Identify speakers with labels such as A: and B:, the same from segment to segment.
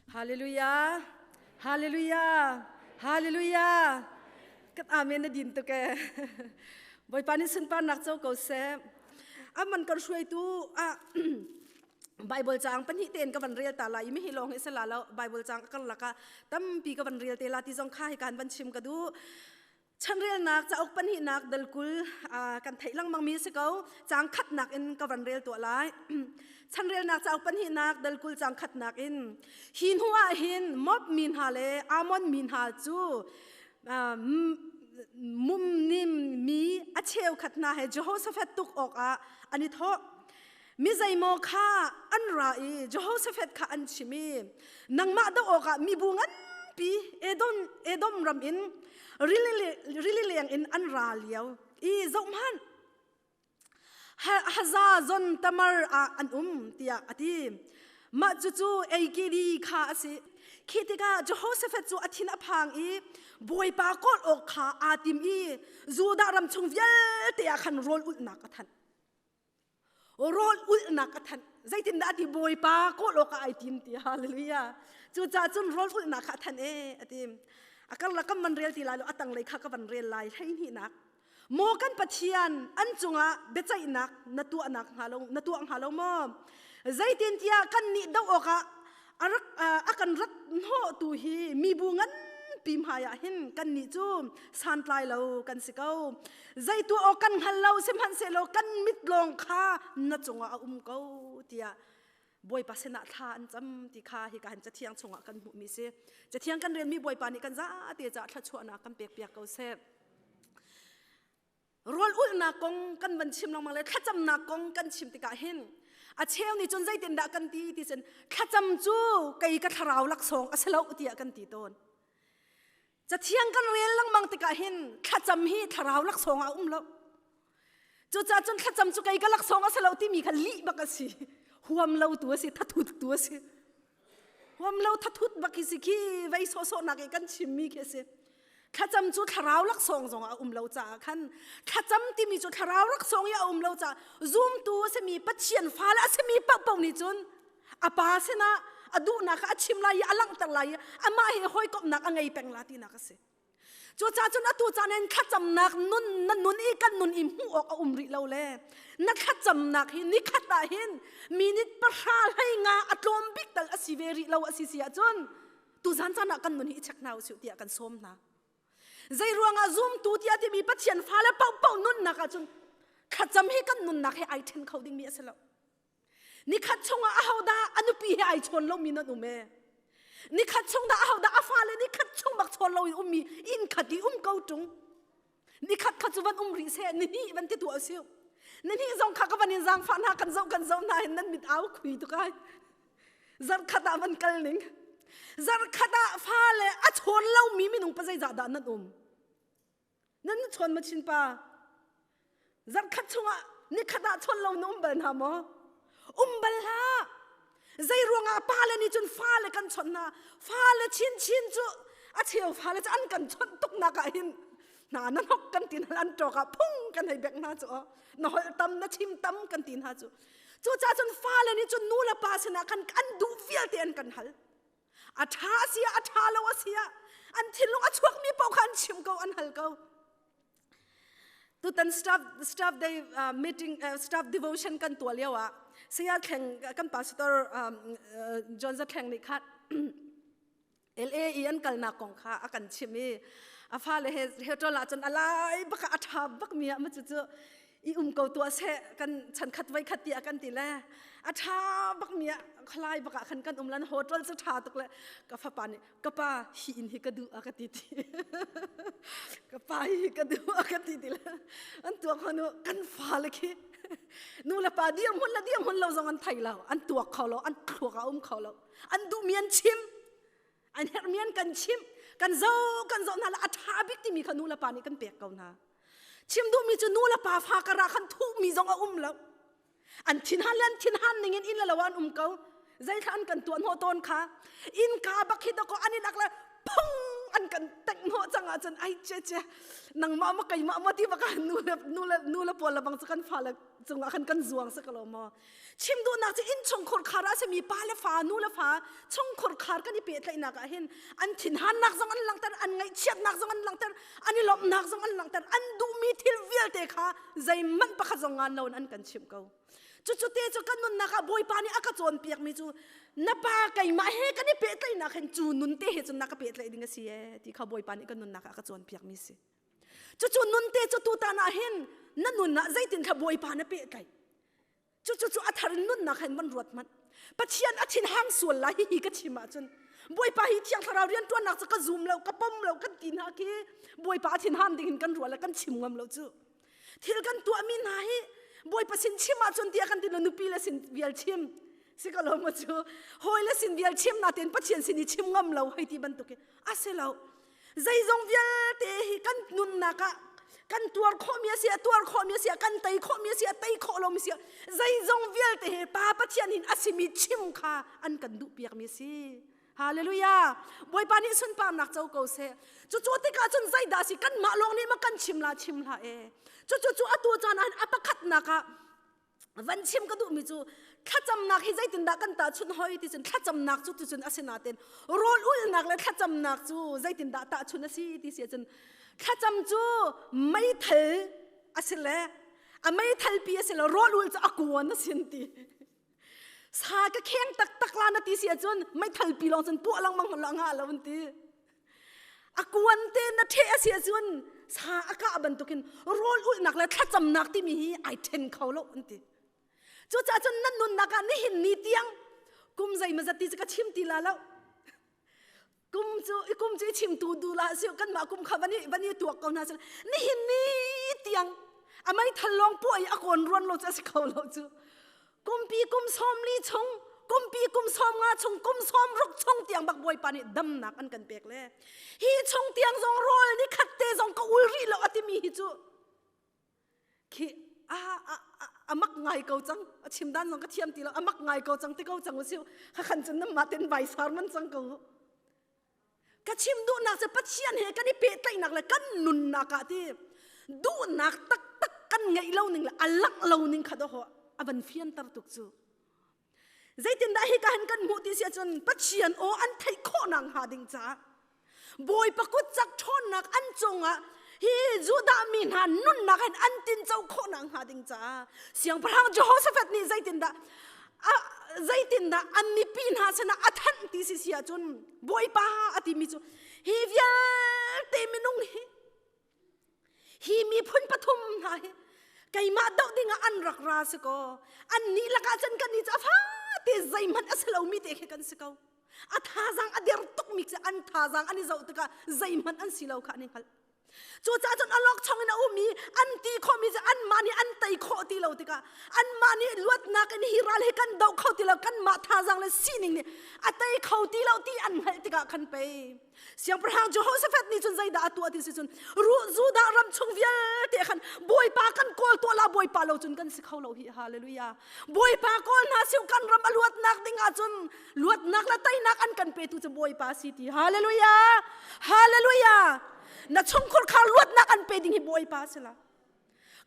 A: Hallelujah. Hallelujah. Hallelujah. Kat amen na din tuk e. Bawipa nih sunparnak co ko seh. Aman kan hruaitu ah Bible caang pahnih tein ka van rel ta lai mi hi lawng hi sala lo Bible caang ka karlak ah tampi ka van rel te la ti zong kha hi kan van chim ka duh. Chanrelnak cauk pahnihnak dal 20 kan theih lengmang mi si ko. Caang khatnak in ka van rel tuah lai. Chanrelnak cauk pahnihnak dal 20 caang khatnak in hi hnu ah hin Moab mi hna le Ammon mi hna cu mumnim mi a cheukhat hna he Jehoshaphat tuk awkah an i thawh. Mi zeimaw kha an ra i Jehoshaphat kha an chim i nangmah doh awkah mibu nganpi Edom, Edom ram in rili leng in an ra lio i zohhmanh Hazazon Tamar ah an um tiah a ti. Mah cucu Eikidi kha a si. Khi tikah Jehoshaphat cu a thin a phang i Bawipa kawl awk kha aa tim i Judah ram chung vialte ah khan rawl ulhnak a thanh. Rawl ulhnak a thanh. Zeitindah a ti Bawipa kawl awk ah ai tim ti. Hallelujah. Cucaah cun rawl ulhnak kha a thanh e a ti. A karlak kan van rel ti lai lo a tanglei kha ka van rel lai 12nak. Maw kan Pathian an cungah biaceihnak na tuahnak hnga lo na tuah hnga lo maw? Zeitintiah kannih doh awkah a rak a kan rat hnawhtu hi mibu nganpi hmaiah hin kannih cu santlai lo kan si ko. Zei tuah awk kan hngal lo sihmanhsehlaw kan mit lawng kha na cungah a um ko tiah Bawipa sinah thla an cam ti kha hika hin cathiang chungah kan hmuhmi si. Cathiang kan relmi Bawipa nih kan zate caah thluachuahnak kan pekpiak ko seh. Rawl ulhnak kong kan van chim lengmang le thlacamnak kong kan chim tikah hin a cheu nih cun zeitindah kan ti ti cun thlacam cu kei ka thlarau laksawng a si lo tiah kan ti tawn. Cathiang kan rel lengmang tikah hin thlacam hi thlarau laksawng ah a um lo. Cucaah cun thlacam cu kei ka laksawng a si lo timi kha lih bak a si. Huam lo tu a si, thathut tu a si. Huam lo thathut bak hi si khi vei sawhsawh nak i kan chimmi khi a si. Thlacam cu thlarau laksawng zong a um lo caah khan thlacam timi cu thlarau laksawng i a um lo caah zumtu a simi Pathian fale a simi paohpaoh nih cun a pa sinah a duhnak kha a chim lai i a langhter lai i amah he hawikomhnak a ngei peng la tinak a si. Cucaah cun atu caan in thlacamnak nun na nun i kan nun i hmuh awk a um rih lo le na thlacamnak hi nikhat ah hin minute 15 a tlawm bik tal a si ve rih lo a si si ahcun tuzan caan ah kan nun hi i check hna usih tiah kan sawm hna. Zei ruangah zumtu tiah timi Pathian fale paohpaoh nunnak ahcun thlacam hi kan nunnak he ai then kho dingmi a si lo. Nikhat chungah ahodah a nupi he ai chawn lomi nan um e? Nikhat chung dah ahodah a fale nikhat chung bak chawn loin ummi inn khat i um ko ṭung. Nikhat kha cu van um rih seh, nihnih van ti tuah usih. Nihnih zong kha ka van in zaangfah hna kan zoh kan zoh hna hin nan mit au khui tuk ai. Zarkhat ah van kal ning. Zarkhat ah fale a chawn lomi minung pa zeizah dah nan um? Nan chawn ma chin pa? Zarkhat chungah nikhat ah chawn lo na um bal hna maw? Um bal hlah. Zei ruangah pale nih cun fale kan chawnh hna. Fale chinchin cu a cheu fale cu an kan chawnh tuk nak ah hin hna na hnok kan ti hna an ṭawk ah phung kan hei bek hna cu na holh tam na chim tam kan ti hna cu. Cucaah cun fale nih cun nu le pa sinah khan an duh vialte an kan hal. A ṭha a si ah a ṭha lo a si ah an thinlung a chuakmi paoh kha an chim ko an hal ko. Tutan staff staff day meeting staff devotion kan tuah lio ah saya thleng kan pastor John Za Thleng nih khan LA i an kalnak kong kha a kan chim i a fale he he ah cun a lai bak a ṭha bak mi ah ma cu cu i um ko tuah seh kan chan khat voi khat tiah kan ti le a ṭha bak mi ah khalai bak ah khan kan um lan hotel cu ṭha tuk le ka fapa nih ka pa hi inn hi ka duh a ka ti ti ka pa hi ka duh a ka ti ti le an tuak honu kan fale khi nu le pa dir hmun le dir hmun lo zong an thei lo an tuak kho lo an thluak a um kho lo an duhmi an chim an herhmi an kan chimh kan zo kan zoh hna le a ṭha bik timi kha nu le pa nih kan pek ko hna chim duhmi cu nu le pa fa kara khan thuhmi zong a um lo an thinhan le an thinhan ning in inn le lo an um ko zeithla an kan tuah hnawh tawn kha innka bak hi dakaw an in ak le phung an kan tengh hnawh cang ahcun ai che che nangmah ma keimah ma ti baka nu le nu le nu le pawl le bang cu kan fale cungah khan kan zuang sa ko lo maw. Chim duhnak cu innchungkhur khar ah a simi pa le fa, nu le fa chungkhur khar kan i pehtlaihnak ah hin an thinhannak zong an langhter, an ngaihchiatnak zong an langhter, an i lawmhnak zong an langhter, an duhmi thil vialte kha zeihmanh pakhat zong ngan loin an kan chimh ko. Cucu te cu kan nunnak ah Bawipa nih a ka cawnpiakmi cu na pa keimah he kan i pehtlaihnak hin cu nun te he cun na ka pehtlaih ding a si ee ti kha Bawipa nih kan nunnak ah a ka cawnpiakmi si. Cucu nun te cu tutan ah hin na nun ah zeitin kha Bawipa na pehtlaih. Cucu cu a thar in nunnak hin van ruat hmanh. Pathian a thinhang sual lai hihi ka chim ahcun Bawipa hi Thiang Thlarau rianṭuannak cu ka zum lo, ka pom lo kan ti hna khi Bawipa a thinhan ding in kan ruah le kan chim ngam lo cu. Thil kan tuahmi hna hi Bawipa sin chim ahcun tiah kan ti lo nupi le sin vial chim si ko lo maw cu hawi le sin vial chim natin Pathian sin i chim ngam lo hei ti bantuk hi a si lo. Zeizong vialte hi kan nunnak ah kan tuar khawhmi a si a tuar khawhmi a si kan tei khawhmi a si a tei khawh lomi a si zeizong vialte hi Pa Pathian hin a simi chim kha an kan duhpiakmi a si. Hallelujah. Bawipa nih sunparnak co ko seh. Cucu tikah cun zeidah si kanmah lawng nih ma kan chim la chim hlah e. Cucu cu atu caan ah a pakhatnak ah van chim ka duhmi cu thlacamnak hi zeitindah kan tahchunh hoi ti cun thlacamnak cu ticun a si nain rawl ulnak le thlacamnak cu zeitindah tahchunh a si ti si ahcun thlacam cu meithal a si le a meithal pi a si le rawl ul cu a kuan a sin ti sa ka kheng taktak la na ti si ahcun meithal pi lawng cun puah lengmang hmanh lo a ngah lo an ti A kuan te na ṭheh a si ahcun sa a kah bantukin rawl ulhnak le thlacamnak timi hi ai ṭhen kho lo an ti. Cucaah cun nan nunnak ah nihin ni tiang kum zeimawzat ti cu ka chim ti la lo. Kum cu i kum cu i chimtu du la si kanmah kum kha van i van i tuak ko hna sih. Nihin ni tiang a meithal lawng puah i a kawn ruan lo cu a si kho lo cu. Kumpi kum 40 chung, kumpi kum 50 chung, kum 60 chung tiang bak Bawipa nih damnak an kan pek le hi chung tiang zong rawl ni khat te zong ka ul rih lo a timi hi cu khi a a a mak ngai ko cang a chim dan zong ka thiam ti lo a mak ngai ko cang ti ko cang usiu kha khan cun nan mah ten vai sar man cang ko Ka chim duhnak cu Pathian he kan i pehtlaihnak le kan nunnak ah ti duhnak taktak kan ngeih lo ning le a langh lo ning kha dawh a van fianter tuk cu. Zeitindah hika hin kan hmuh ti si ahcun Pathian aw an theih khawhnak hnga ding caah Bawipa kut cak ṭhawnnak an cungah hi Judah mi hna nunnak hin an tinco khawhnak hnga ding caah siangpahrang Jehoshaphat nih zeitindah zeitindah an mipi hna sinah a thanh ti si si ahcun Bawipa a timi cu hi vialte minung hi hi miphun pathum hna hi keimah doh dingah an rak ra si kaw annih lakah cun kannih cu a fate zeihmanh a si lomi te khi kan si ko a thazaang a der tukmi cu an thazaang an i zoh tikah zeihmanh an si lo kha an i hngalh cucaah cun a lawkchong in a um i an ti khawhmi cu anmah nih an tei khawh ti lo tikah anmah nih luatnak in hi ral hi kan doh kho ti lo kanmah thazaang le sining nih a tei kho ti lo ti an hngalh tikah khan pei Siangpahrang Jehoshaphat nih cun zeidah a tuah ti si cun Judah ram chung vialte khan Bawipa kan kawl tuah la Bawipa lo cun kan si kho lo hi hallelujah Bawipa kawl hna siu kan ram a luatnak ding ah cun luatnak le teinak an kan petu cu Bawipa si ti hallelujah hallelujah na chungkhur khar luatnak an pe ding hi Bawipa si la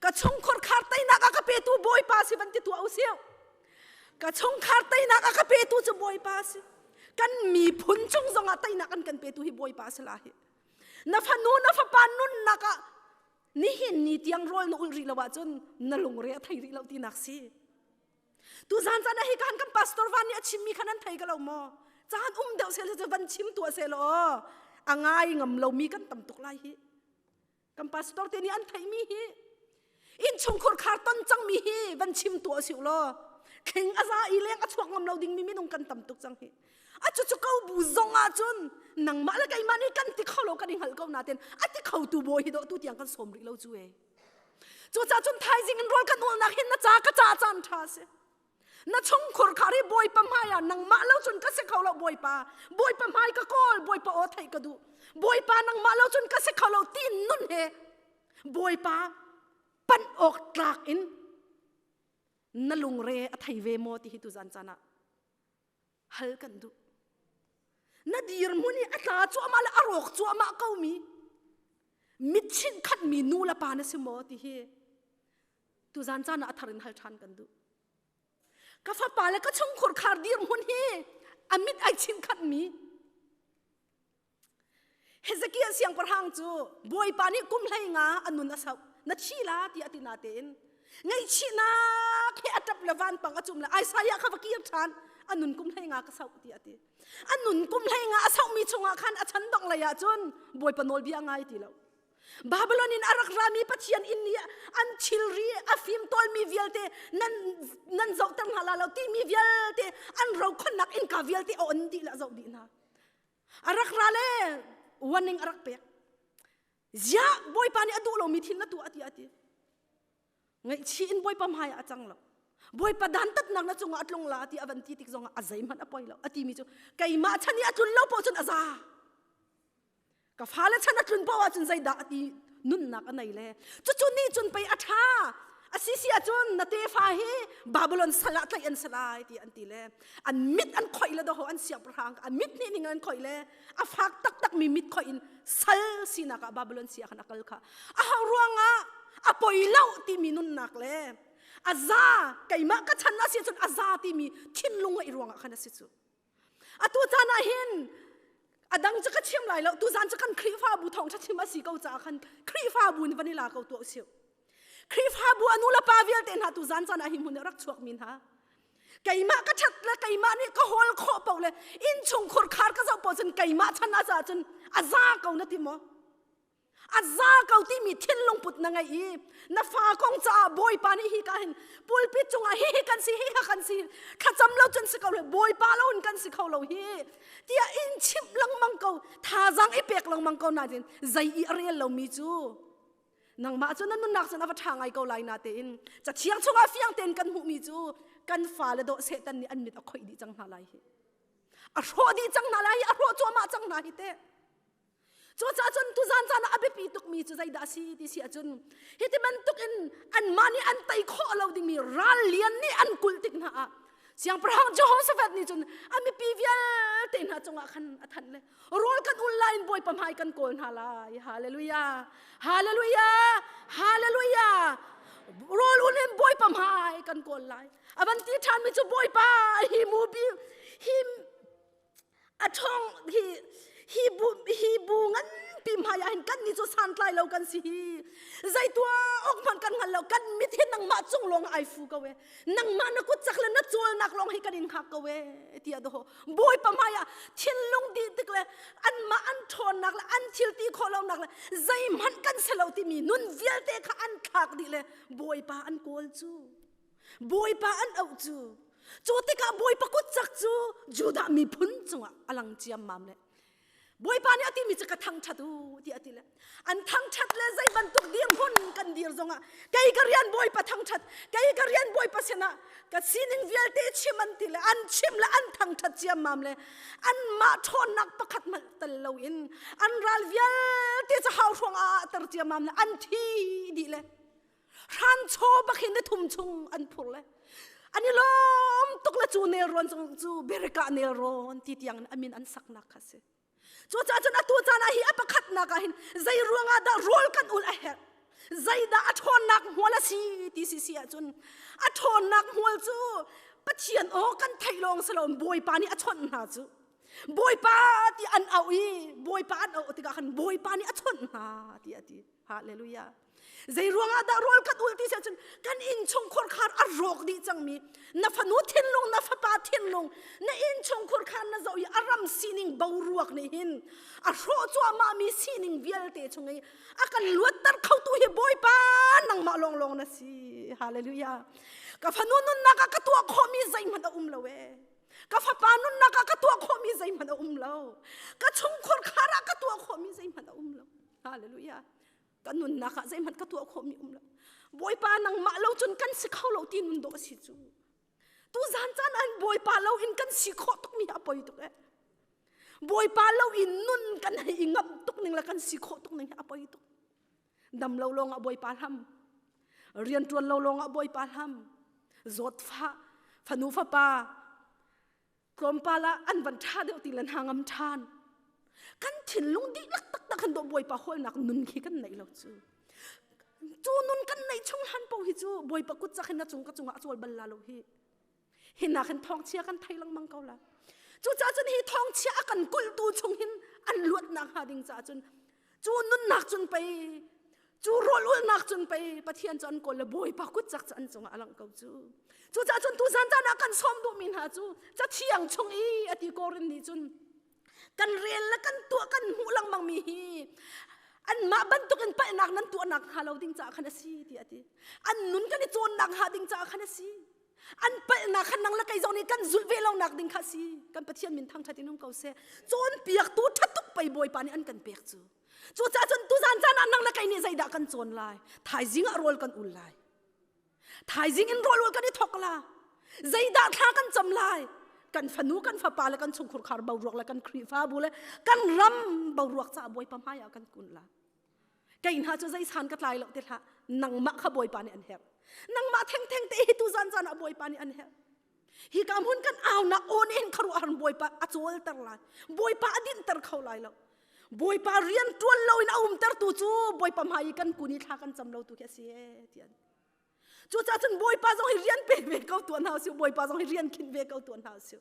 A: ka chungkhur khar teinak a ka petu Bawipa si van ti tuah usih ka chungkhar teinak a ka petu cu Bawipa si kan miphun chung zongah teinak an kan petu hi Bawipa si la hi na fanu na fapa nunnak ah nihin ni tiang rawl na ulh rih lo ahcun na lungre a thei rih lo tinak si Tuzan caan ah hi kan kan pastor van nih a chimmi kha nan thei ka lo maw? Caan um deuh seh cu van chim tuah seh law a ngai ngam lomi kan tam tuk lai hi. Kan pastor te nih an theihmi hi innchungkhur khar ton cangmi hi van chim tuah siu law thling a za i leng a chuak ngam lo dingmi minung kan tam tuk cang hi. A cucu ko bu zong ah cun nangmah le keimah nih kan ti kho lo kan i hngal ko natin a ti kho tu bawi hi dawh tu tiang kan sawm rih lo cu e. Cucaah cun thaizing in rawl kan ulnak hin na ca ka ca caan ṭha a si. Na chungkhur kha ri Bawipa hmai ah nangmah lo cun ka si kho lo Bawipa. Bawipa hmai ka kawl, Bawipa aw theih ka duh. Bawipa nangmah lo cun ka si kho lo ti nun he Bawipa panh awk tlak in na lungre a thei ve maw ti hi tuzan caan ah hal kan duh. Na dirhmun hi a tla cuahmah le a rawk cuahmah komi mitchinh khatmi nu le pa na si maw ti hi tuzan caan ah a thar in hal ṭhan kan duh. Ka fapa le ka chungkhur khar dirhmun hi a mit ai chinkhat mi. Hezekiah siangpahrang cu Bawipa nih kum hlei nga a nun a sauh. Na thi la tiah a ti na tein ngaihchihnak he a ṭap le vanpang a cum le Isaiah kha va kir ṭhan a nun kum hlei nga ka sauh tiah a ti. A nun kum hlei nga a sauhmi chungah khan a chan dongh lei ah cun Bawipa nawlbia a ngai ti lo. Babylon in a rak rami Pathian inn i an thilri a fimtawlmi vialte nan nan zohter hna la lo timi vialte an rokhonnak innka vialte a on dih le a zoh dih hna. A rak ra le warning a rak pek. Ziah Bawipa nih a duh lomi thil na tuah tiah a ti. Ngaihchih in Bawipa hmai ah a cang lo. Bawipa dantatnak na cungah a tlung la ti a van ti tik zongah a zeihmanh a poi lo. A timi cu keimah chan i a tlun lo poh cun a za. Ka fale chan a tlun poh ahcun zeidah a ti nunnak a nei le cucu nih cun pei a ṭha a si si ahcun na tefa hi Babylon sal ah tlaih an si lai ti an ti le an mit an khoih le doho an siangpahrang an mit nih ning an khoih le a fak taktak mi mit khoih in sal sinak ah Babylon si ah khan a kal kha a ho ruangah a poi lo timi nunnak le a za keimah ka chan a si cun a za timi thinlung ngeih ruangah khan a si cu Atu caan ah hin a dang cu ka chim lai lo tuzan cu kan Khrihfabu thawngṭha chim a si ko caah khan Khrihfabu in van i la ko tuah usih. Khrihfabu a nu le pa vialte hna tuzan caan ah hi hmun i rak chuak mi hna keimah ka ṭhat le keimah nih ka hawl khawh paoh le innchung khurkhar ka zoh paoh cun keimah chan ah cun a za ko na ti maw? A za ko timi thinlung put na ngei i na fa kong caah Bawipa nih hi ka hin pulpit cungah hi hi kan si hi kha kan si thlacam lo cun si ko lo Bawipa lo in kan si kho lo hi tiah in chimh lengmang ko thazaang i pek lengmang ko nain zei i a rel lomi cu nangmah cu na nunnak cun a va ṭha ngai ko lai na tein cathiang chungah fiang tein kan hmuhmi cu kan fale dawh Satan nih an mit a khoih dih cang hna lai hi a hrawh dih cang hna lai hi a hrawh cuahmah cang hna hi teh Cucaah cun tuzan caan ah a biapi tukmi cu zeidah a si ti si ahcun hiti bantuk in anmah nih an tei khawh lo dingmi ral lian nih an kulh tik hna ah siangpahrang Jehoshaphat nih cun a mipi vialte hna cungah khan a thanh le rawl kan ul lai in Bawipa hmai kan kawl hna lai hallelujah hallelujah hallelujah rawl ul in Bawipa hmai kan kawl lai a van ti ṭhanmi cu Bawipa hi mupi hi A ṭhawng hi hi bu hi bu nganpi hmai ah hin kan nih cu santlai lo kan si hi. Zei tuah awk hmanh kan hngal lo. Kan mit hi nangmah cung lawng ai fu ko e. Nangmah na kut cak le na cawlnak lawng hi kan in hngak ko e tiah daw. Bawipa hmai ah thinlung dih tik le anmah an ṭhawnnak le an thil ti khawh lonak le zeihmanh kan si lo timi nun vialte kha an thlak dih le Bawipa an kawl cu. Bawipa an auh cu cu tikah Bawipa kut cak cu Judah miphun cungah a lang ciammam le Bawipa nih a timi cu ka thangṭhat u tiah a ti le an thangṭhat le zei bantuk dirhmun kan dir zongah kei ka rian Bawipa thangṭhat kei ka rian Bawipa sinah ka sining vialte chim an ti le an chim le an thangṭhat ciammam le anmah ṭhawnnak pakhat hmanh tel loin an ral vialte cu hauhruang ah ter ciammam le an thi dih le hranchaw bak hin ni thum chung an phur le an i lawm tuk le cu nelrawn cung cu berika nelrawn ti tiang in amin an saknak kha si cucaah cun atu caan ah hi a pakhatnak ah hin zei ruangah dah rawl kan ul a herh zeidah a ṭhawnnak hmual a si ti si si ahcun a ṭhawnnak hmual cu Pathian aw kan theih lawng si lo Bawipa nih a chawnh hna cu Bawipa ti an auh i Bawipa an auh tikah khan Bawipa nih a chawnh hna ti a ti Hallelujah. Zei ruangah dah rawl kan ul ti si ahcun kan innchung khurkhar a rawk dih cangmi na fanu thinlung na fapa thinlung na innchung khurkhar na zoh i a ram sining boruak nih hin a hrawh cuahmahmi sining vialte chung i a kan luatter khotu hi Bawipa nangmah lawnglawng na si. Hallelujah. Ka fanu nunnak ah ka tuah khawhmi zeihmanh a um lo ee. Ka fapa nunnak ah ka tuah khawhmi zeihmanh a um lo. Ka chungkhur khar ah ka tuah khawhmi zeihmanh a um lo. Hallelujah. Ka nunnak ah zeihmanh ka tuah khawhmi um lo. Bawipa nangmah lo cun kan si kho lo ti nun dawh a si cu. Tu zan caan ah Bawipa lo in kan si khawh tukmi a poi tuk eh. Bawipa lo in nun kan hei i ngamh tuk ning le kan si khawh tuk ning hi a poi tuk. Dam lo lawng ah Bawipa hlam. Rian ṭuan lo lawng ah Bawipa hlam. Zawtfah, fanu fapa, tlawmpal ah an van ṭha deuh ti le hna ngam ṭhan. Kan thinlung dihlak taktak kan dawh Bawipa hawlnak nun khi kan neih lo cu. Cu nun kan neih chung hlan paoh hi cu Bawipa kut cak hin na cung ka cungah a cawl bal la lo hi. Hinak hin thawngchia kan thei lengmang ko la. Cucaah cun hi thawngchia a kan kulhtu chung hin an luatnak hnga ding caah cun cu nunnak cun pei cu rawl ulnak cun pei Pathian cu an kawl le Bawipa kut cak cu an cungah a langh ko cu. Cucaah cun tuzan caan ah kan sawm duhmi hna cu cathiang chung i a ti Korin nih cun kan rel le kan tuah kan hmuh lengmang mi hi anmah bantukin palhnak nan tuahnak hnga lo ding caah khan a si tiah a ti. An nun kan i cawnnak hnga ding caah khan a si. An palhnak khan nang le kei zong nih kan zulh ve lonak ding kha a si. Kan Pathian min thangṭhat in um ko seh. Cawnpiaktu ṭha tuk pei Bawipa nih an kan pek cu. Cucaah cun tuzan caan ah nang le kei nih zeidah kan cawn lai? Thaizing ah rawl kan ul lai. Thaizing in rawl ul kan i thawk la. Zeidah thla kan cam lai? Kan fanu, kan fapa le kan chungkhur khar boruak le kan Khrihfabu le kan ram boruak caah Bawipa hmai ah kan kun la. Kei hna cu zei san ka tlai lo ti hlah. Nangmah kha Bawipa nih an herh. Nangmah thengtheng te hi tuzan caan ah Bawipa nih an herh. Hi ka hmun kan aunak aw nih hin khuaruahhar Bawipa a cawlter lai. Bawipa a dinhter kho lai lo. Bawipa rian ṭuan loin a umtertu cu Bawipa hmai i kan kun i thla kan cam lo tu khi a si ee ti an. Cucaah cun Bawipa zong hi rian pe ve ko tuah hna usih. Bawipa zong hi rian khinh ve ko tuah hna usih.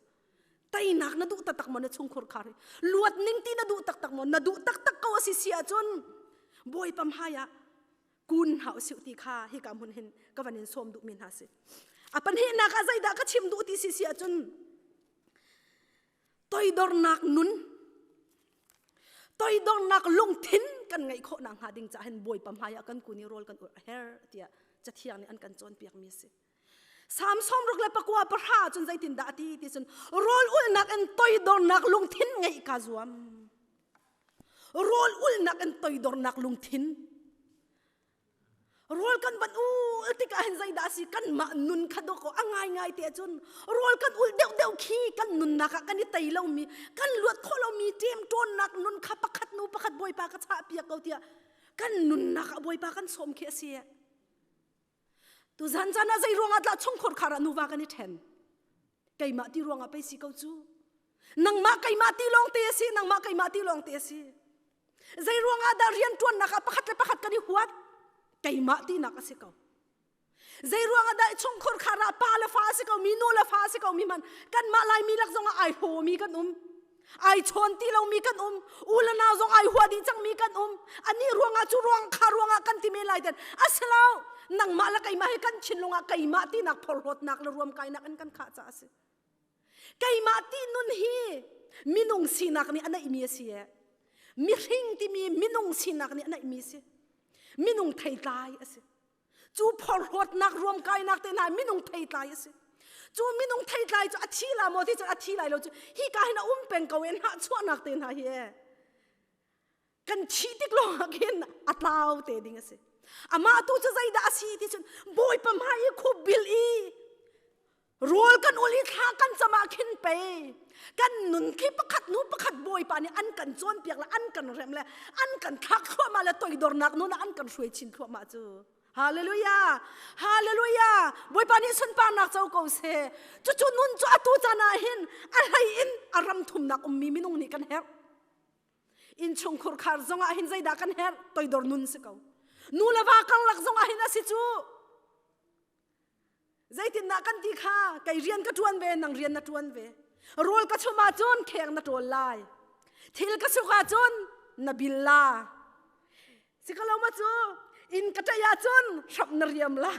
A: Teinak na duh taktak maw na chungkhur khar hi? Luat ning ti na duh taktak maw? Na duh taktak ko a si si ahcun Bawipa hmai ah kun hna usih ti kha hika hmun hin ka van in sawm duhmi hna si. A pahnihnak ah zeidah ka chim duh ti si si ahcun toidornak nun toidornak lungthin kan ngeih khawh nakhnga ding caah hin Bawipa hmai ah kan kun i rawl kan ur a herh tiah Cathiang nih an kan cawnpiakmi a si. Salm 69 cun zeitindah a ti ti cun rawl ulnak in toidornak lungthin ngeih ka zuam. Rawl ulnak in toidornak lungthin. Rawl kan van ul tikah hin zeidah a si kanmah nun kha dawk a ngaingai te cun rawl kan ul deuhdeuh khi kan nunnak ah kan i tei lomi kan luat khawh lomi ṭemṭawnnak nun kha pakhat nu pakhat bawipa ka chah piak ko tiah kan nunnak ah bawipa kan sawm khi a si. Tuzan caan ah zei ruangah dah chungkhur khar ah nuva kan i ṭhen? Keimah ti ruangah pei si ko cu. Nangmah keimah ti lawng te a si, nangmah keimah ti lawng te a si. Zei ruangah dah rian ṭuannak ah pakhat le pakhat kan i huat? Keimah tinak a si ko. Zei ruangah dah chungkhur khar ah pa le fa a si ko mi, nu le fa a si ko mi hmanh kanmah Laimi lak zongah ai hlawmi kan um. Ai chawn ti lomi kan um. U le nau zong ai hua dih cangmi kan um. Anih ruangah cu ruang kha ruangah kan ti men lai den. A si lo. Nangmah le keimah hi kan thinlung ah keimah tinak phorhlawtnak le ruamkainak in kan khah caah a si. Keimah ti nun hi minung sinak nih a neihmi a si e. Mihring timi minung sinak nih a neihmi a si. Minung theitlai a si. Cu phorhlawtnak ruamkainak te hna minung theitlai a si. Cu minung theitlai cu a thi la maw ti cun a thi lai lo cu hi ka hin a um peng ko e hnahchuahnak te hna hi e. Kan thi tik lawng ah khin a tlau te ding a si. Amah tu cu zeidah a si ti cun Bawipa hmai i khup bil i Rawl kan ul i thla kan cam ah khin pei kan nun khi pakhat nu pakhat bawipa nih an kan cawnpiak le an kan rem le an kan thlak thluahmah le toidornak nun ah an kan hruai chin thluahmah cu. Hallelujah! Hallelujah! Bawipa nih sunparnak co ko seh. Cucu nun cu atu caan ah hin a hlei in a ram thumnak ummi minung nih kan herh. Innchungkhur khar zongah hin zeidah kan herh? Toidor nun si ko. Nu le va karlak zongah hin a si cu. Zeitindah kan ti kha kei rian ka ṭuan ve nang rian na ṭuan ve. Rawl ka chum ahcun kheng na ṭawl lai. Thil ka suk ahcun na bil la. Si ko lo ma cu inn ka ṭaih ahcun hramh na riam la.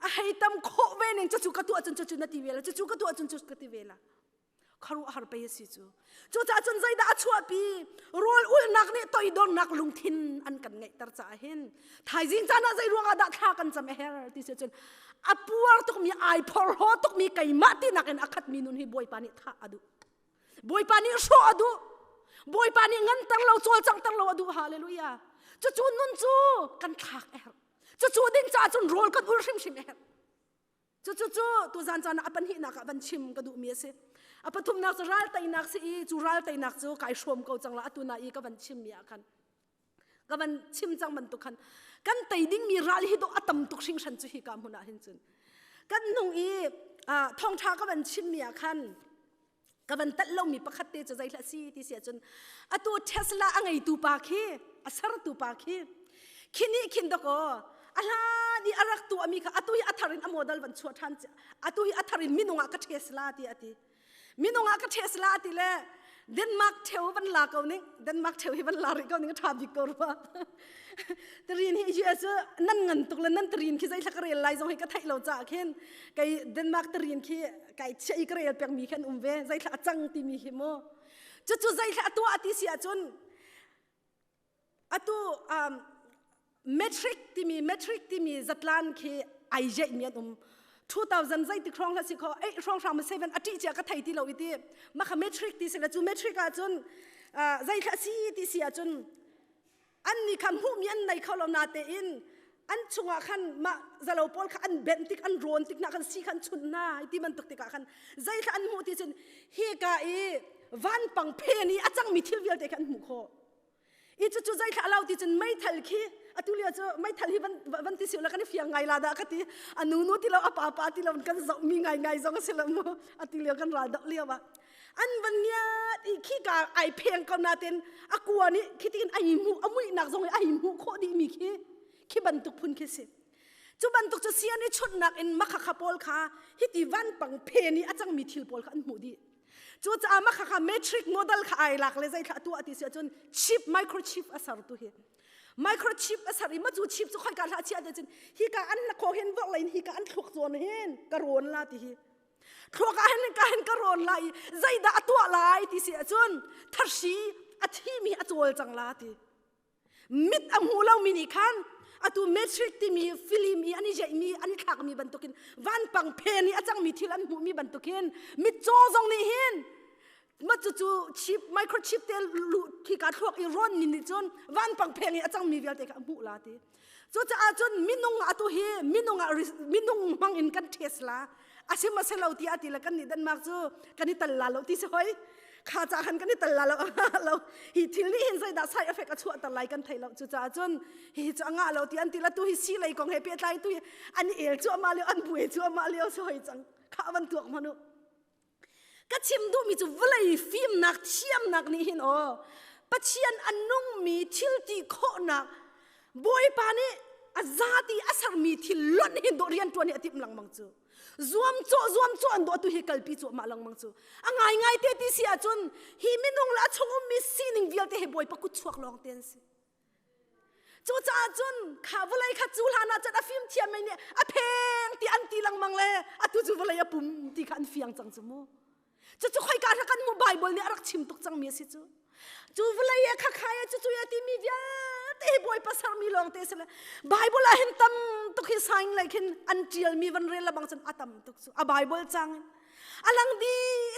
A: A hei tam khawh ve ning cucu ka tuah cun cucu na ti ve la cucu ka tuah cun cucu ka ti ve la. Khuaruahhar pei a si cu. Cucaah cun zeidah a chuahpi? Rawl ulnak nih toidornak lungthin an kan ngeihter caah hin thaizing caan ah zei ruangah dah thla kan cam a her ti si cun a puar tukmi ai phorhlaw tukmi keimah tinak in a khatmi nun hi Bawipa nih thah a duh. Bawipa nih hrawh a duh. Bawipa nih nganter lo cawlcanghter lo a duh. Hallelujah. Cucu nun cu kan thlak a herh. Cucu ding caah cun rawl kan ul hrimhrim a herh. Cucu tuzan caan ah a pahnihnak ah van chim ka duhmi a si. A pathumnak cu ral teinak si i cu ral teinak cu kai hrawm ko cang la atu na i ka van chimmi ah khan ka van chim cang bantuk khan kan tei dingmi ral hi dawh a tam tuk hringhran cu hi ka hmun ah hin cun kan nung i thawngṭha ka van chimmi ah khan ka van talh lomi pakhat te cu zeihlah si ti si ahcun atu Tesla a ngeitu pa khi a sertu pa khi khi nih khin dakaw. A hlan i a rak tuahmi kha atu hi a thar in a model van chuah ṭhan atu hi a thar in minung ah ka ṭhes la ti a ti. Minung ah ka ṭhes la ti le Denmark ṭheo van la ko ning Denmark ṭheo hi van la rih ko ning a ṭha bik ko rua. Tarin hi US cu nan ngan tuk le nan tarin khi zeithla ka rel lai zong hi ka theih lo caah khin kei Denmark tarin khi kai chiah i ka rel pengmi khi an um ve zeithla a cang timi hi mu. Cucu zeithla a tuah ti si ahcun Atu um, metric timi metric timi zatlan khi ai jeih mi an um 2000 zeitik hrawng hla si kho ei hrawng hrawng ma seven a ṭih cia ka thei ti lo i ti maka metric ti si le cu metric ah cun zei thla si ti si ah cun an ni kha hmuh mi an nei kho lo na te in an chungah khan mah zalo pawl kha an benh tik an rawn tik na khan si khan chunh na ti bantuk tikah khan zei thla an hmuh ti cun hi ka i vanpang phen i a cangmi thil vialte kha an hmuh khawh I cucu zeithla lo ti cun meithal khi atu lio cu meithal hi van van ti siu la kan i fiang ngai la dah ka ti a nu nu ti lo a pa pa ti lo kan zoh mi ngai ngai zong a si lo mu atu lio kan ral doh lio ah an van ngiat i khi ka ai pheng ko natin a kua nih khi tiin ai hmuh a muihnak zong i ai hmuh khawh dih mi khi khi bantuk phun khi si cu bantuk cu sian i chunhnak in makhakha pawl kha hiti vanpang phen i a cangmi thil pawl kha an hmuh dih Cucaah mah khakha metric model kha ai lak le zeithla tuah ti si ahcun chip microchip a ser tu hi. Microchip a ser i ma cu chip cu khoika hlah chiah te cun hika an hlakho hin vok lein hika an thluak zawn hin ka rawn la ti hi. Thluak ah hin ka hin ka rawn la i zeidah a tuah lai ti si ahcun tharsi a thimi a cawl cang la ti. Mit a hmu lomi nih khan atu matrix timi film i an i jeihmi an i thlakmi bantukin vanpang phen i a cangmi thil an hmuhmi bantukin mitcaw zong nih hin ma cucu chip microchip te lu khika thluak i rawn ni nih cun vanpang pheng i a cangmi vialte kha a hmuh la ti cucaah cun minung atu hi minung ah minung hmang in kan test la asim a si lo ti a ti le kan nih Denmark cu kan i tal la lo ti si hoi kha ca khan kan i tal la lo lo hi thil nih hin zeidah side effect a chuahter lai kan thei lo cucaah cun hi cu a ngah lo ti an ti la tu hi si lei kong he pehtlai tu hi an el cu ama lio an buai cu ama lio si hoi cang kha van tuak manu ka chim duhmi cu vawlei fimnak thiamnak nih hin aw Pathian a nungmi thil ti khawhnak Bawipa nih a zati a sermi thil lonh hin dawh rian ṭuan hi a timh lengmang cu zuam cawh zuam cawh an dawh tu hi kalpi cuahmah lengmang cu a ngaingai te ti si ahcun hi minung le a chung ummi sining vialte hi Bawipa kut chuak lawng te an si cucaah cun kha vawlei kha cu hlan ah cun a fim thiam mei nih a pheng ti an ti lengmang le atu cu vawlei a pum ti kha an fiang cang cu mu Cucu khoika hna kan hmuh Bible nih a rak chim tuk cangmi a si cu. Cu vawlei e khakhai e cucu e timi vialte hi Bawipa sermi lawng te si le Bible ah hin tam tuk hi sign lei khin an ṭialmi van rel lebang cun a tam tuk cu. A Bible cang in a lang di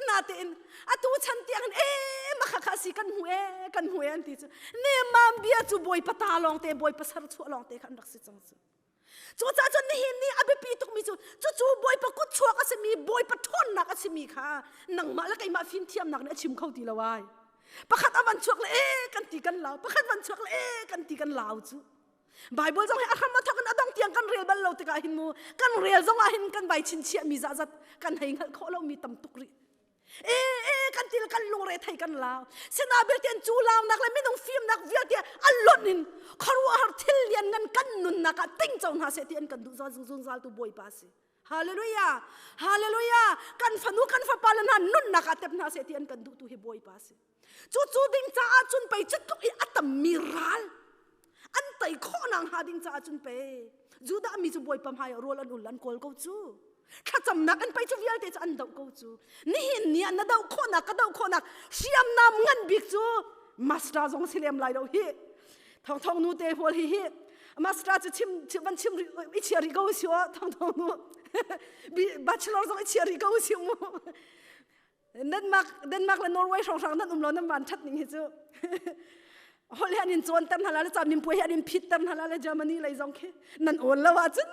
A: na tein atu chan tiang in e ma kha kha si kan hmu e kan hmu e an ti cu nemam bia cu Bawipa ta lawng te Bawipa ser chuah lawng te kha an rak si cang cu. Cucaah cun nihin ni a biapi tukmi cu cucu Bawipa kutchuak a simi Bawipa ṭhawnnak a simi kha nangmah le keimah fimthiamnak nih a chim kho ti lo ai. Pakhat a van chuak le e kan ti kan lau, pakhat van chuak le e kan ti kan lau cu. Bible zong hi a hram a thawk in a dong tiang kan rel bal lo tikah hin mu kan rel zong ah hin kan vai chinchiahmi zahzat kan hei hngalh khawh lomi tam tuk rih. E e kan til kan lungre thei kan lau sina belte cu launak le minung fimnak vialte a lonh in khuaruahhar thil lian ngan kan nunnak ah ting co hna seh ti an kan duh zungzal tu bawipa si hallelujah hallelujah kan fanu kan fapa le hna nunnak ah tep hna seh ti an kan duh tu hi bawipa si cu cu ding caah cun pei cutluk i a tammi ral an tei khawh nak hnga ding caah cun pei Judah mi cu Bawipa hmai ah rawl an ul an kawl ko cu thlacamnak an pei cu vialte cu an doh ko cu nihin ni ah na doh khawhnak ka doh khawhnak hriamnam ngan bik cu master zong si lem lai lo hi thong thong nu te pawl hi hi master cu chim van chim i chia rih ko si o thong thong nu bachelor zong i chia rih ko si mu Denmark Denmark le Norway hrawnghrang nan um lo nan van that ning hi cu holh hi an in cawnter hna la le caan min puai hi an in phitter hna la le Germany lei zong khi nan awl lo ahcun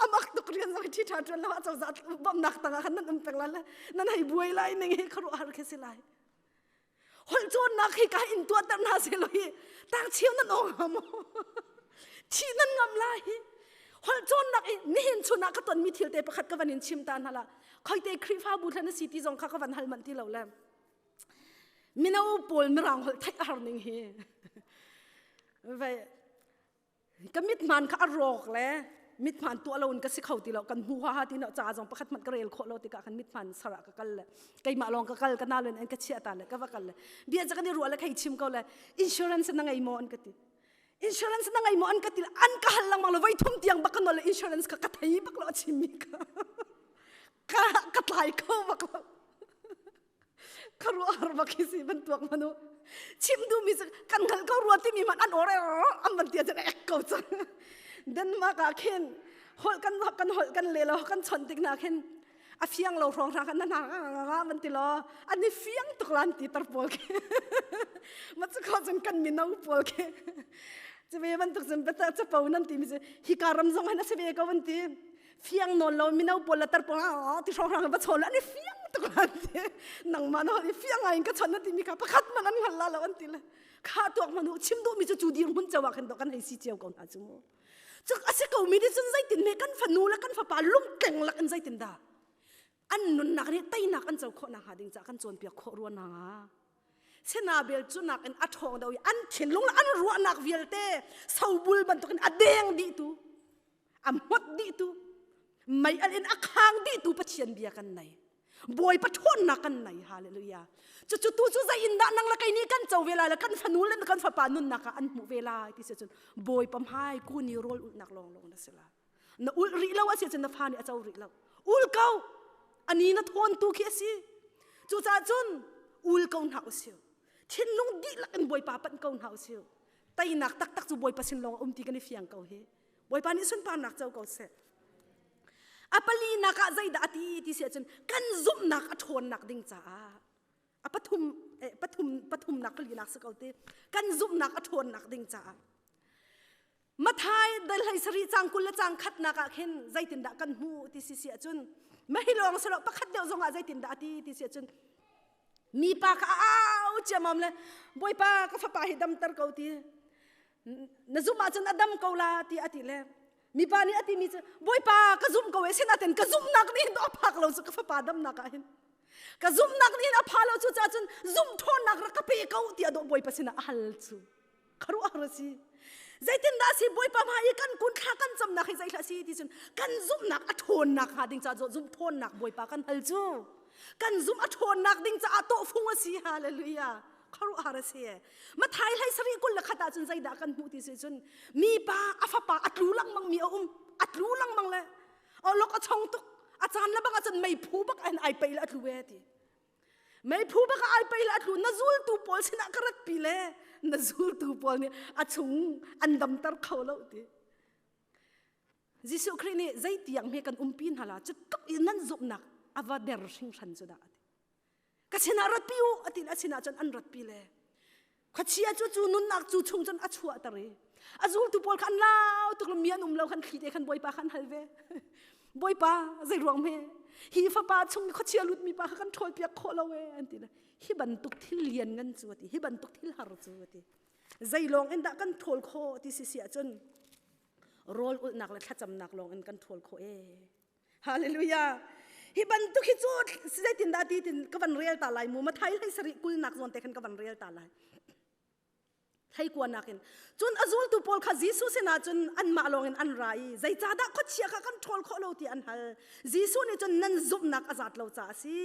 A: amak tuk rian zong hi ṭhi ṭha ṭuan lo ah cozah bawmhnak tangah khan nan um peng la le nan hei buai lai ning hi khuaruahhar khi si lai holh cawnnak hi ka in tuahter hna seh law hi tang cheu nan awng hnga maw thi nan ngam lai hi holh cawnnak i nihin chun ah ka tonmi thil te pakhat ka van in chim ta hna la khoite Khrihfabu thlan a si ti zong kha ka van hal manh ti lo le mino pawl mirang holh theih a har ning hi vai Ka mithmaan kha a rawk le mithmaan tuah lo in ka si kho ti lo. Kan hmu ha ti no ca zong pakhat hmanh ka rel khawh lo tikah khan mithmaan sar ah ka kal le keimah lawng ka kal ka nau len an ka chiah ta le ka va kal le bia ca kan i ruah le khei chim ko le insurance na ngei maw an ka ti. Insurance na ngei maw an ka ti an ka hal lengmang lo voi thum tiang bak ka nol le insurance kha ka thei bak lo a chimmi kha ka ka tlai kho bak lo. Khuaruahhar bak hi si bantuk manu chim duhmi cu kan hngalh ko rua timi hmanh an or an van tia cun ek ko cang Denmark ah khin holh kan kan holh kan le lo kan chawnh tik na khin a fiang lo hrawng hra kan na na van ti lo an i fiang tuk lan ti tar pawl khi ma cu kho cun kan mino pawl khi cu ve bantuk cun bata capo nan ti mi cu hika ram zong hin a si ve ko an ti fiang nawn lo mino pawl le tar pawl ti hrawng va chawn an i fiang tuk lan ti nangmah na i fiang ngai in ka chon na ti mi kha pakhat man an hngal la lo an ti le kha tuak manu chim duh mi cu cu dir mun chawa khan do kan hei si cio ko hna chu mu cuk a si ko mi nih cun zeitin me kan fanu le kan fapa lungtleng lak in zeitin dah an nunnak nih teinak an co khawh nak hnga ding ca kan cawnpiak khawh rua na nga Sinabel cu nakin a ṭhawng deuh i an thinlung le an ruahnak vialte sobul bantukin a deng dihtu a hmot dihtu mei al in a khang dihtu Pathian bia kan nei Bawipa ṭhawnnak kan nei hallelujah cucu tu cu zei in dah nang le kei nih kan co ve lai le kan fanu le kan fapa nunnak ah an hmuh ve lai ti si cun Bawipa hmai kuni rawl ulhnak lawnglawng na si lai na ulh rih lo a si cun na fa nih a co rih lo ul ko ani na thawn tu khi a si cucaah cun ul ko hna usih thinlung dihlak in Bawipa panh ko hna usih teinak taktak cu Bawipa sin lawng a um ti kan i fiang ko hi Bawipa nih sunparnak co ko seh a palinak ah zeidah a ti ti si ahcun kan zumhnak a ṭhawnnak ding caah a pathum eh, pathum pathumnak palinak si ko ti kan zumhnak a ṭhawnnak ding caah Mathai dal hlei sarih cang 20 le cang khatnak ah khin zeitindah kan hmuh ti si si ahcun mahi lawng si lo pakhat deuh zong ah zeitindah a ti ti si ahcun mipa kha a au ciamam le bawipa ka fapa hi damter ko ti na zumh ahcun a dam ko la ti a ti le mipa nih a timi cu bawipa ka zumh ko e sinain ka zumhnak nih hin a phak lo cu ka fapa damnak ah hin ka zumhnak nih hin a pha lo cu caah cun zumh ṭhawnnak rak ka pe ko tiah dawh bawipa sinah a hal cu khuaruahhar a si zeitindah si bawipa hmai i kan kun thla kan camnak hi zeihlah si ti cun kan zumhnak a ṭhawnnak hnga ding caah zumh ṭhawnnak bawipa kan hal cu kan zumh a ṭhawnnak ding caah tawhfung a si hallelujah khuaruahhar a si Mathai hlei sarih 21 ah cun zeidah kan hmuh ti si cun mipa a fapa a tlu lengmang mi a um a tlu lengmang le olok a chong tuk a caan le bang ah cun meiphu bak in ai pei le a tlu e ti Meiphu bak ah ai pei le a tlu na zultu pawl sinah ka ratpi le na zultu pawl nih a chung an damter kho lo ti. Jesuh Khrih nih zeitiang hme kan umpi hna la cu tluk in nan zumhnak a va der hringhran cu dah ati. Ka sinah ratpi u atin a sinah cun an ratpi le Khuachia cu cu nunnak cu chung cun a chuahter i a zultu pawl kha an lau tuk mi an um lo khan thli te khan Bawipa kha an hal ve. Bawipa zei ruang hme hi fapa chung i khuachia lutmi pa kha kan ṭhawl piak khawh lo e an ti le hi bantuk thil lian ngan cu ati hi bantuk thil har cu ati zei lawng in dah kan ṭhawl khawh ti si si ahcun rawl ulhnak le thlacamnak lawng in kan ṭhawl khawh e Hallelujah. Hi bantuk hi cu zeitindah ti tin ka van rel ta lai mu Mathai hlei sarih kulnak zawn te khan ka van rel ta lai. Hlei kuanak in. Cun a zultu pawl kha Jesuh sinah cun anmah lawng in an ra i zeicahdah khuachia kha kan ṭhawl khawh lo ti an hal. Jesuh nih cun nan zumhnak a zat lo caah a si.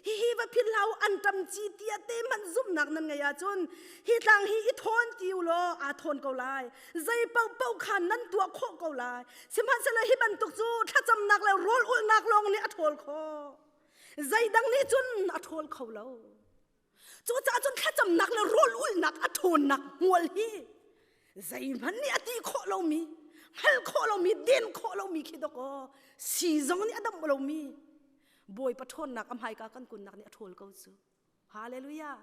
A: Hihi va philh hlah u an ṭam ci tia te hmanh zumhnak nan ngeih ahcun hi tlang hi i thawn ti u law aa thawn ko lai. Zei paohpaoh kha nan tuah khawh ko lai. Sihmanhsehlaw hi bantuk cu thlacamnak le rawl ulhnak lawng nih a ṭhawl khawh. Zeidang nih cun a ṭhawl kho lo. Cucaah cun thlacamnak le rawl ulhnak a ṭhawnnak hmual hi zeihmanh nih a ti khawh lomi, hngalh khawh lomi, den khawh lomi khi dawkaw sii zong nih a damh lomi Bawipa ṭhawnnak a hmaika kan kunnak nih a ṭhawl ko cu. Hallelujah.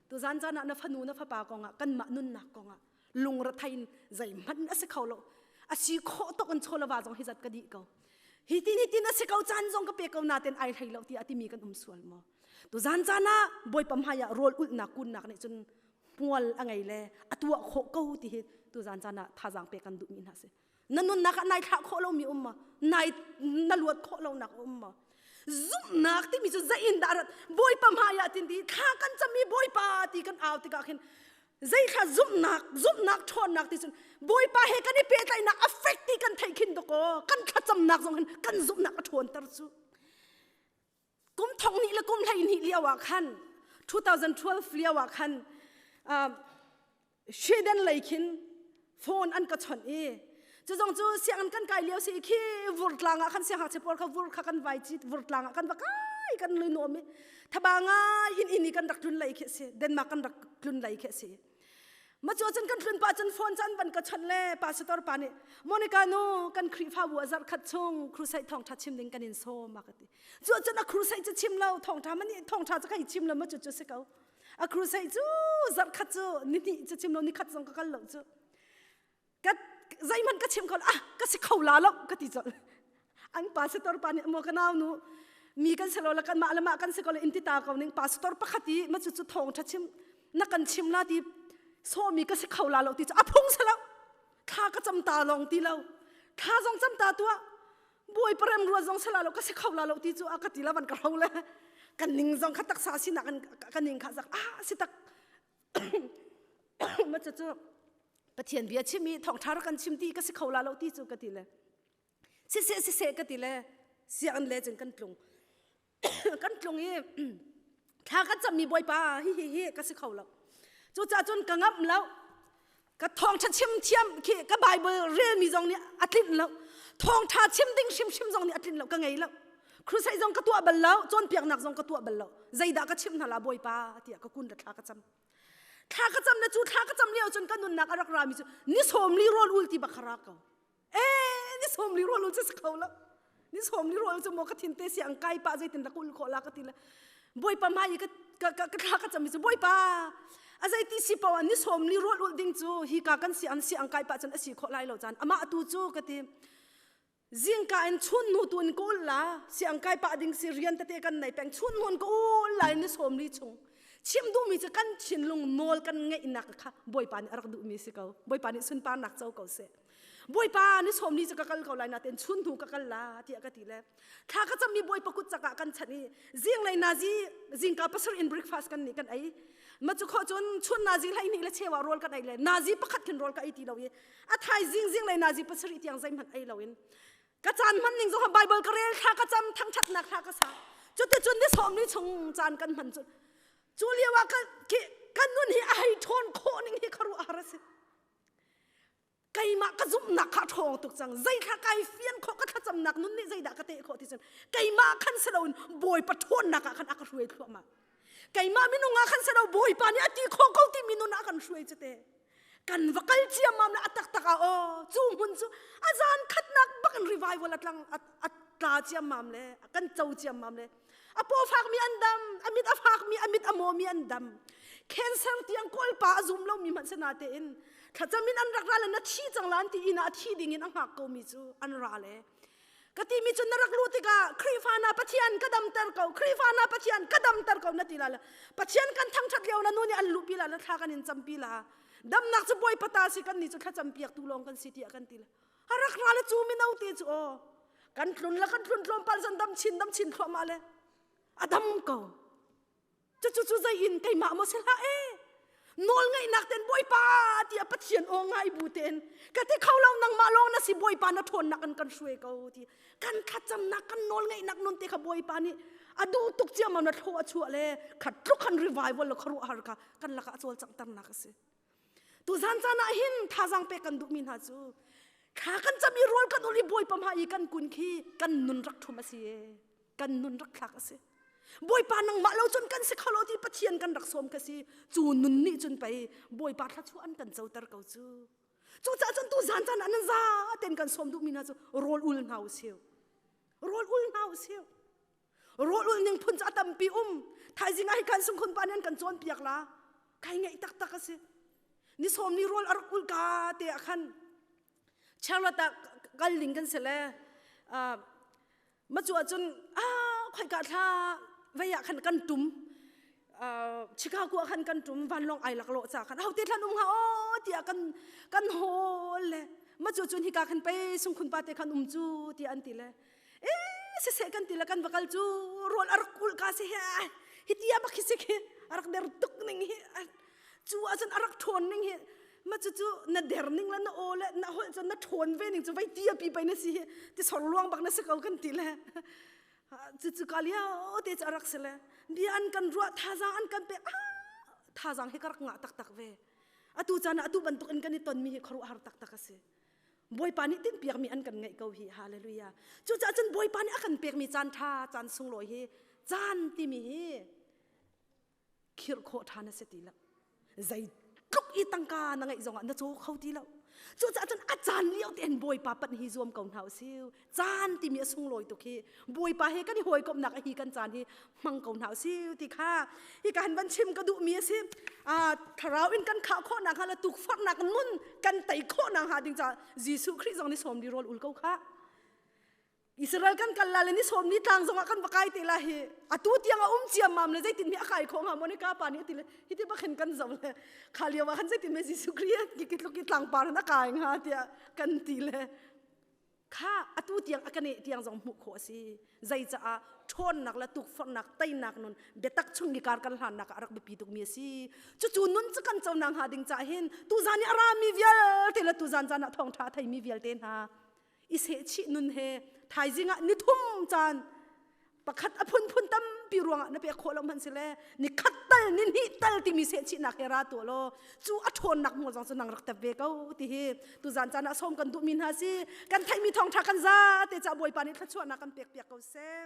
A: Tuzan caan ah na fanu na fapa kongah kanmah nunnak kongah lungrethei in zeihmanh a si kho lo. A si khawh tuk in chawlava zong hi zat ka dih ko. Hi tin hi tin a si ko caan zong ka pe ko natin ai hlei lo tiah timi kan um sual maw? Tuzan caan ah Bawipa hmai ah rawl ulhnak kunnak nih cun hmual a ngei le a tuah khawh ko ti hi tuzan caan ah thazaang pek kan duhmi hna si. Na nunnak ah nai thlah khawh lomi um maw? Nai na luat khawh lonak um maw? Zumhnak timi cu zei in dah rat Bawipa hmai ah tin ti thla kan cam i Bawipa ti kan au tikah khin Zeithla zumhnak, zumhnak ṭhawnnak ti cun Bawipa he kan i pehtlaihnak a fek ti kan theih khin dawkaw kan thlacamnak zong hin kan zumhnak a ṭhawnter cu. Kum thong hnih le kum 12 lio ah khan 2012 lio ah khan Sweden lei khin phone an ka chawnh i cu zong cu sianginn kan kai lio si khi vurtlang ah khan siangngakchia pawl kha vur kha kan vai cit vurtlang ah kan va kai kan lui nuam i thaba ngai in inn i kan rak tlun lei khi si Denmark kan rak tlun lei khi si ma cu cun kan tlun pa cun phone chan van ka chawnh le pastor pa nih Monica nu kan Khrihfabu a zarh khat chung crusade thawngtha chim ding kan in sawm a ka ti cu cun a crusade cu chim lo thawngtha mani thawngtha cu kai chim lo ma cu cu si ko A crusade cu zarh khat cu ni hnih cu chim lo ni khat zong ka kal lo cu. Ka zeihmanh ka chim kho ah ka si kho la lo ka ti colh. An pastor pa nih maw ka nau nu mi kan si lo la kan mah le mah kan si ko le in ti ta ko ning pastor pakhat i ma cu cu thawng tha chim na kan chim la ti sawmi ka si kho la lo ti cu a phung si lo thla ka cam ta lawng ti lo thla zong cam ta tuah Bawipa rem ruat zong sala lo ka si kho la lo ti cu a ka ti la van ka ro le kan ning zong kha taksa sinak kan ka ning kha zak ah si tak ma cu cu Pathian bia chim i thawngṭha rak kan chim ti ka si kho la lo ti cu ka ti le siseh siseh ka ti le sianginn le cun kan tlung kan tlung i thla kan cammi bawipa hi hi hi ka si kho lo cucaah cun ka ngamh lo ka thawngṭha chim thiam khi ka bible relmi zong nih a tlinh lo thawngṭha chim ding hrimhrim zong nih a tlinh lo ka ngei lo crusade zong ka tuah bal lo cawnpiaknak zong ka tuah bal lo zeidah ka chimh hna la bawipa tiah ka kun le thla ka cam thla ka cam le cu thla ka cam lio cun ka nunnak a rak rami cu ni 40 rawl ul ti bak kha ra ko Eh, ni 40 rawl ul cu si kho lo. Ni 40 rawl cu maw ka thin te si ang kai pa zeitin rak ul khawh la ka ti le. Bawipa hmai i ka ka ka thla ka cam mi cu Bawipa a zeiti si poah ni 40 rawl ul ding cu hi ka kan si an si ang kai pa cun a si khawh lai lo caan amah tu cu ka ti zingka in chun nu tu in ka ul la si ang kai pa ding si rian tete kan nei peng chun nun ka ul lai ni 40 chung chim duhmi cu kan thinlung nawl kan ngeihnak kha Bawipa nih a rak duhmi si ko Bawipa nih sunparnak co ko seh Bawipa ni 40 cu ka kal ko lai nain chun hnu ka kal la tiah ka ti le thla ka cammi Bawipa kut cakah kan chanh i zinglei nazi zingka pasar in breakfast kan nih kan ei ma cu khawh cun chun nazi hlei hnih le cheu ah rawl kan ei le nazi pakhat khin rawl ka ei ti lo i a thai zing zinglei nazi pasarih tiang zeihmanh ei lo in ka caan hman ning zong Bible ka rel thla ka cam thangthatnak thla ka sa cuticun ni 40 chung caan kan hman cu cu lio ah kan nun hi a hei ṭhawn khawh ning hi khuaruah har a si Keimah ka zumhnak kha a ṭhawng tuk cang. Zeithla kai fian khawh ka thlacamnak nun nih zeidah ka teh khawh ti cun keimah khan si loin Bawipa ṭhawnnak ah khan a ka hruai thluahmah. Keimah minung ah khan si lo Bawipa nih a ti khawh ko ti mi nun ah a kan hruai cu te. Kan va kal ciammam le a taktak ah aw cu hmun cu a zan khatnak bak in revival a tlang a tla ciammam le kan co ciammam le A paw fakmi an dam, a mit a fakmi, a mit a mawmi an dam. Cancer tiang kawlpa a zum lomi hmanh sina tein thlacam in an rak ra le na thi cang la an ti inn ah a thi ding in a hngak komi cu an ra le ka timi cu na rak luh tikah Khrihfa na Pathian ka damter ko Khrihfa na Pathian ka damter ko na ti la le Pathian kan thangṭhat lio na nu nih an luhpi la na thla kan in campi la damnak cu Bawipa ta si kan nih cu thlacam piak tu lawng kan si tiah kan ti le a rak ra le cu mino te cu aw kan tlun le kan tlun tlawmpal zan dam chin dam chin thluahmah le a dam ko cu cu cu zei in keimah maw si hlah e nawl ngeihnak ten bawipa tiah pathian aw ngai bu ten ka ti kho lo nangmah lawng na si bawipa na ṭhawnnak an kan hruai ko ti kan thlacamnak kan nawl ngeihnak nun te kha bawipa nih a duh tuk ciammam na thlawh a chuah le khat tluk khan revival le khuaruahhar kha kan lakah a cawlcanghternak a si Tuzan caan ah hin thazaang pek kan duhmi hna cu thla kan cam i rawl kan ul i Bawipa hmai i kan kun khi kan nun rak ṭhum a si kan nun rak thlak a si. Bawipa nangmah lo cun kan si kho lo ti Pathian kan rak sawm ka si. Cu nun nih cun pei Bawipa thluachuah an kan coter ko cu. Cucaah cun tuzan caan ah nan za tein kan sawm duhmi hna cu rawl ul hna u sih. Rawl ul hna u sih. Rawl ul ning phun cu a tampi um. Thaizing ah hi kan sungkhun pa nih an kan cawnpiak la. Kai ngaih taktak a si. Ni 40 rawl a rak ul ka te ah khan Charlotte ah kal ding kan si le ma cu ahcun ah khoika thla vei ah khan kan tum Chicago ah khan kan tum vanlawng ai lak lo ca khan ho te thlan um hnga aw tiah kan kan hawl le ma cu cun hika khan pei sungkhun pa te khan um cu tiah an ti le e siseh kan ti le kan va kal cu rawl a rak ulh ka si hi hi tia bak hi si khi a rak der tuk ning hi cu a. Cucaah cun a rak ṭhawn ning hi ma cucu na der ning le na aw le na holh cun na ṭhawn ve ning cu vei ti a pi pei na si hi ti sor luang bak na si ko kan ti le cucu ka lio te cu a rak si le bia an kan ruah thazaang an kan pek ah thazaang hi ka rak ngah taktak ve. Atu caan ah atu bantuk in kan i tonmi hi khuaruahhar taktak a si. Bawipa nih tinhpiakmi an kan ngeih ko hi hallelujah. Cucaah cun Bawipa nih a kan pekmi caan ṭha caan sunglawi hi caan timi hi khirh khawh ṭhan a si ti lo. Zeitluk i tangka na ngeih zongah na caw kho ti lo. Cucaah cun a caan lio tein Bawipa panh hi zuam ko hna usih. Caan timi a sunglawi tuk hi Bawipa he kan i hawikomhnak a hi kan caan hi hmang ko hna usih ti kha hi ka han van chim ka duhmi a si. Thlarau in kan khah khawhnak hnga le tukforhnak nun kan tei khawhnak hnga ding caah Jesuh Khrih zong nih sawm li rawl ul ko kha. Israel kan kal la le ni sawm ni tlang zongah kan va kai te la hi atu tiang a um ciammam le zeitin mi a kai khawh hnga maw ni ka pa nih a ti le hi ti bakhin kan zoh le kha lio ah khan zeitin me Jesuh Khrih ki tluk i tlangpar in a kai hnga tiah kan ti le kha atu tiang a ka neh tiang zong hmuh khawh a si zei caah ṭhawnnak le tukforhnak teinak nun biatak chung i kar kan hlannak ah a rak biapi tukmi a si cucu nun cu kan conak hnga ding caah hin tuzan i a rami vialte le tuzan caan ah thawngṭha a theimi vialte hna i sehchih nun he thaizing ah nithum caan pakhat a phunphun tampi ruangah na pek khawh lo hmanh sile ni khat tal ni hnih tal timi sehchihnak he ra tuah law cu a ṭhawnnak hmual zong cu nang rak tep ve ko ti hi tuzan caan ah sawm kan duhmi hna si kan theihmi thawngṭha kan za te ca Bawipa nih thluachuahnak kan pek piak ko seh.